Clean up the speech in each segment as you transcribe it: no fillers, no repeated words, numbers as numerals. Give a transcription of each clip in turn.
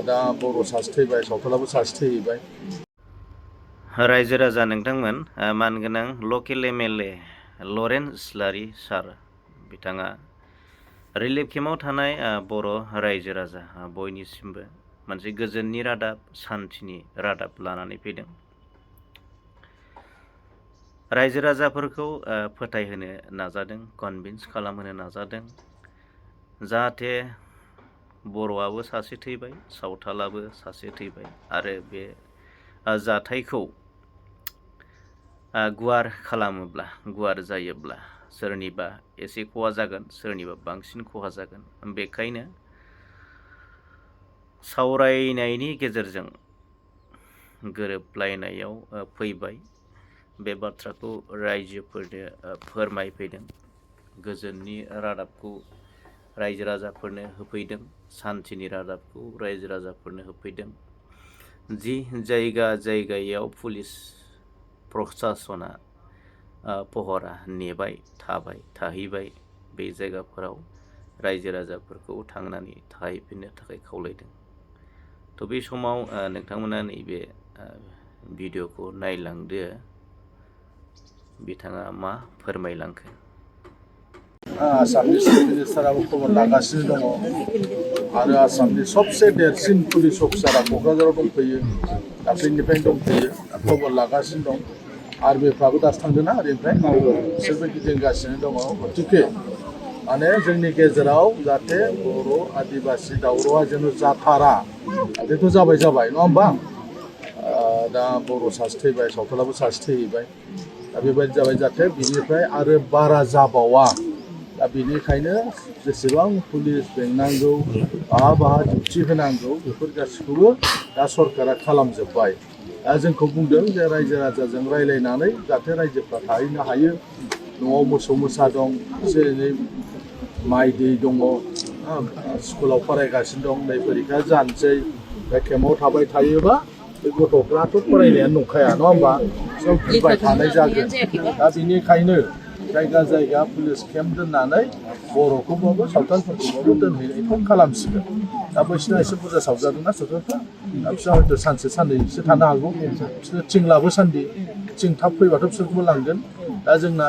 दा बर' सासे थैबाय, सावथालाबो सासे थैबाय। रायजो राजा नोंथांमोन, मानगोनां लकेल एमएलए लरेन्स इस्लारि सार बिथाङा रिलिफ केम्पआव थानाय बर' रायजो राजा बयनिसिमबो मोनसे गोजोननि रादाब, सान्थिनि रादाब लानानै फैदों। रायजो राजाफोरखौ फोथायहोनो नाजादों, कनभिन्स खालामहोनो नाजादों, जाहाथे बर'आबो सासे थैबाय, सावथालाबो सासे थैबाय आरो बे जाथायखौ गुवार खालामोब्ला, गुवार जायोब्ला सोरनिबा एसे खहा जागोन, सोरनिबा बांसिन खहा जागोन। बेखायनो सावरायनायनि गेजेरजों गोरोबलायनायाव फैबाय, बे बाथ्राखौ रायजोफोरनो फोरमायफैदों, गोजोननि रादाबखौ रायजो राजाफोरनो होफैदों, सान्थिनि रादाबखौ रायजो राजाफोरनो होफैदों। जि जायगायाव पुलिस प्रसासना पहरा नेबाय थाहैबाय, बे जायगाफोराव रायजो राजाफोरखौ थांनानै थाहैफिननो थाखाय खावलायदों। थ' बे समाव नोंथांमोना नैबे भिडिअ'खौ नायलांदो, बिथाङा मा फोरमायलांखो। आसामनि चिफ मिनिस्टाराबो खबर लागासिनो दङ आरो आसामनि सबसे देरसिन पुलिस अफिसारा क'क्राझाराव दंफैयो, दाख्लैनिफ्रायनो दंफैयो, खबर लागासिनो दं। आर्मिफ्राबो दासो थांदोंना ओरैनिफ्राय, बिसोरबो गिदिंगासिनो दङ। गतिके माने जोंनि गेजेराव जाहाथे बर' आदिबासि दावरावआ जेन' जाथारा, बेथ' जाबाय नङा होमबा? दा बर' सासे थैबाय, सावथालाबो सासे थैबाय। दा बेबायदि जाबाय, जाहाथे बिनिफ्राय आरो बारा जाबावा। दा बेनिखायनो जेसेबां पुलिस बेंनांगौ, बाहा डिउटि होनांगौ, बेफोर गासैखौबो दा सरकारा खालामजोब्बाय। दा जोंखौ बुंदों जे रायजो राजाजों रायज्लायनानै जाहाथे रायजोफ्रा थाहैनो हायो। न'आव मोसौ मोसा दं, एसे एनै माइ दै दङ, स्कुलाव फरायगासिनो दं, नै फरिखा जानोसै। दा केम्पआव थाबाय थायोबा बे गथ'फ्राथ' फरायनायानो नंखाया, नङा होमबा? सब गिबाय थानाय जागोन। दा बेनिखायनो जायगा पुलिस केम्प दोननानै बर'खौबाबो सावथालफोरखौबाबो दोनहैनायखौ खालामसिगोन। दा बैसिना एसे बुरजा सावजादोंना सावथालफ्रा, दा बिसोर हयथ' सानसे साननैसो थानो हागौ। बिसोर थिं लाबोसान्दि, थिं थाब फैबाथ' बिसोरखौबो लांगोन। दा जोंना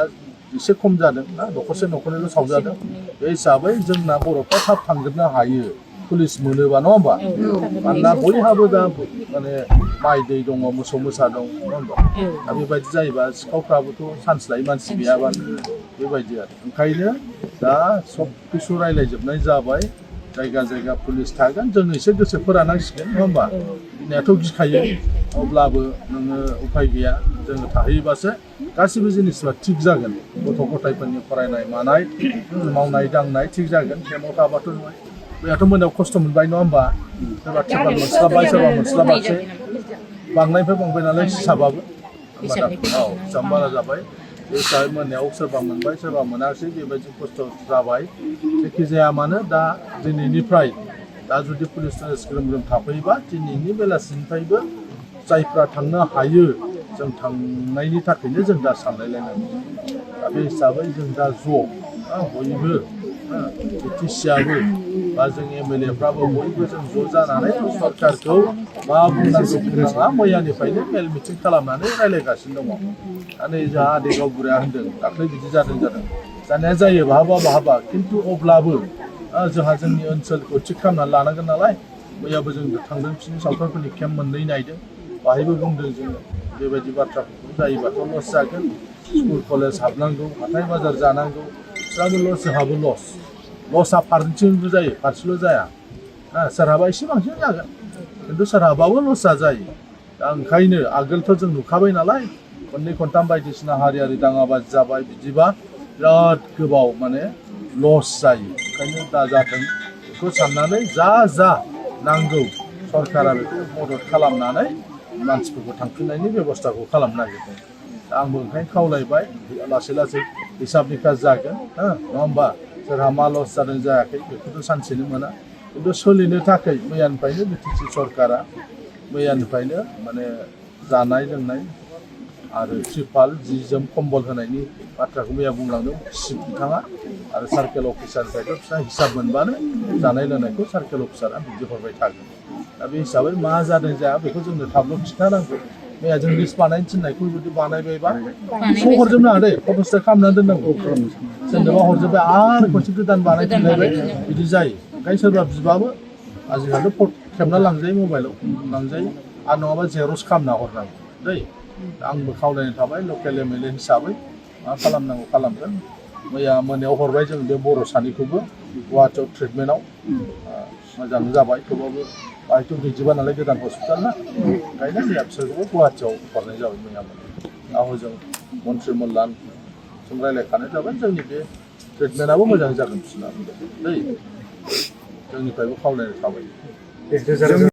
एसे खम जादों ना, न'खरनैल' सावजादों। बे हिसाबै जोंना बर'फ्रा थाब थांजोबनो हायो पुलिस मोनोबा, नङा होमबा? मानोना बयहाबो दा माने माइ दै दङ, मोसौ मोसा दं, नङा होमबा? दा बेबायदि जायोबा सिखावफ्राबोथ' चान्स लायो मानसि गैयाबानो, बेबायदि आरो। ओंखायनो दा सब किसु रायज्लायजोबनाय जाबाय, जायगा पुलिस थागोन। जों एसे गोसो फोरानांसिगोन, नङा होमबा? गिनायाथ' गिखायो, अब्लाबो नोङो उफाय गैया। जोङो थाहैबासो गासिबो जिनिसफ्रा थिग जागोन। गथ' गथायफोरनि फरायनाय मानाय, मावनाय दांनाय थिग जागोन। केम्पआव थाबाथ' बैहाथ' मोनायाव खस्थ' मोनबाय, नङा होमबा? सोरबा टिकेट मोनस्लाबबाय, सोरबा मोनस्लाबासै। बांनायनिफ्राय बांबाय नालाय हिसाबाबो, हिसाब बारा जाबाय। बे हिसाबै मोनायाव सोरबा मोनबाय, सोरबा मोनासै, बेबायदि खस्थ' जाबाय। जेखि जाया मानो दा दिनैनिफ्राय दा जुदि पुलिस ग्रोम ग्रोम थाफैयोबा दिनैनि बेलासिनिफ्रायबो जायफ्रा थांनो हायो, जों थांनायनि थाखायनो जों दा सानलायलायनांगौ। दा बे हिसाबै जों दा ज' बयबो बिटिसिआबो बा जों एमएलएफ्राबो बयबो जों ज' जानानै सरकारखौ मा बुंनांगौ बुंनाङा मैयानिफ्रायनो मेल मिटिं खालामनानै रायज्लायगासिनो दङ। दा नै जोंहा आदै गावबुराया होनदों दाख्लै बिदि जादों जानाया जायो बहाबा, खिन्थु अब्लाबो जोंहा जोंनि ओनसोलखौ थिग खालामनानै लानांगोन नालाय। मैयाबो जों थांदों, बिसोरनि सावथालफोरनि केम्प मोननै नायदों, बाहायबो बुंदों जोङो बेबायदि बाथ्राफोरखौ जायोबाथ' लस जागोन। स्कुल कलेज हाबनांगौ, हाथाय बाजार जानांगौ, बिसोराबो लस, जोंहाबो लसआ फारसेथिंबो जायो, फारसेल' जाया। सोरहाबा एसे बांसिन जागोन, खिन्थु सोरहाबाबो लसआ जायो। दा ओंखायनो आगोलथ' जों नुखाबाय नालाय, खननै खनथाम बायदिसिना हारियारि दाङाबाजि जाबाय, बिदिबा बिराद गोबाव माने लस जायो। ओंखायनो दा जाथों बेखौ साननानै जा नांगौ सरकारा बेखौ मदद खालामनानै मानसिफोरखौ थांफिननायनि बेब'स्थाखौ खालामनो नागिरदों। दा आंबो ओंखायनो खावलायबाय, लासै हिसाब निकास जागोन, नङा होमबा? सोरहा मा लस जादों जायाखै बेखौथ' सानसेनो मोना। खिन्थु सोलिनो थाखाय मैयानिफ्रायनो बिटिसि सरकारा मैयानिफ्रायनो माने जानाय लोंनाय आरो त्रिपाल, जि जोम, कम्बल होनायनि बाथ्राखौ मैया बुंलांदों चिफ बिथाङा। आरो सार्केल अफिसारनिफ्रायथ' बिसोरना हिसाब मोनबानो जानाय लोंनायखौ सार्केल अफिसारा बिदि हरबाय थागोन। दा बे हिसाबै मा जादों जाया बेखौ जोंनो थाबल' खिन्थानांगौ मैया जों लिस्ट बानायनो थिननायखौ जुदि बानायबायबा बेखौ हरजोबनो हादे फट'स्टेट खालामनानै दोननांगौ सोरनोबा हरजोब्बाय आरो खनसे गोदान बानायफिनलायबाय बिदि जायो ओंखायनो सोरबा बिबाबो आजिखालिथ' खेबना लांजायो मबाइलाव लांजायो आरो नङाबा जेरक्स खालामना हरनांगौ दै आंबो खावलायनाय थाबाय लकेल MLA हिसाबै मा खालामनांगौ खालामगोन मैया मोनायाव हरबाय जों बे बर' सानैखौबो गुवाहाटियाव ट्रिटमेन्टआव मोजां जाबाय थेवबाबो बाहायथ' गैजोबा नालाय गोदान हस्पिटाल ना ओंखायनो मैया बिसोरखौबो गुवाहाटियाव हरनाय जाबाय मैया दा हजों मन्त्रि मोल्लान जों रायज्लायखानाय जाबाय जोंनि बे ट्रिटमेन्टआबो मोजां जागोन बिसोरना दै जोंनिफ्रायबो खावलायनाय थाबाय